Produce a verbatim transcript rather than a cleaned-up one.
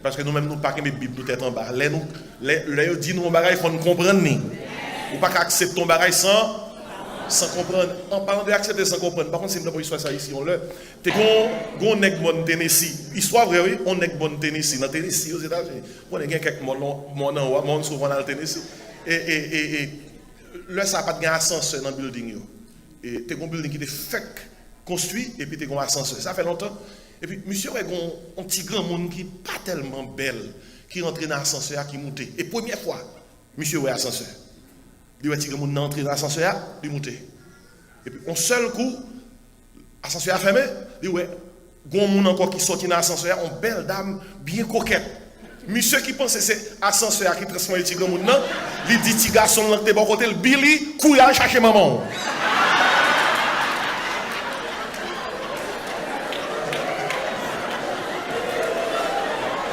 Paske nou menm nou pa kenbe Bib nou tèt anba. Lè, nou, lè, lè yo di nou yon bagay, fò n konprann li. Ou pa ka aksepte yon bagay san, san konprann. An palan de aksepte san konprann, m pa konn si m te pran istwa sa isi yon lè. Te gon, gon nèg mòn Tennessee. Istwa vrè, wi. On nèg mòn Tennessee. Nan Tennessee, Ozetazini. Ou konnen gen kèk mòn, mòn anwo, mòn souvan al Tennessee. E, e, e, e, lè sa a pa t gen asansè nan building yo. E, te gon building ki te fèk konstwi, epi te gon asansè. Sa fè lontan. Epi, misye wè gon on ti granmoun ki pa tèlman bèl, ki rantre nan asansè a, ki moute. E premyè fwa, misye wè asansè. Li wè ti granmoun nan antre nan asansè a, li moute. Epi, on sèl kou, asansè a fèmen, li wè gon moun ankò ki sòti nan asansè a, on bèl dam, byen kokèt. Misye ki panse se asansè a ki transfòme ti granmoun nan, li di ti gason l lan ki te bò kote l, Billy, kouri al chache manman w.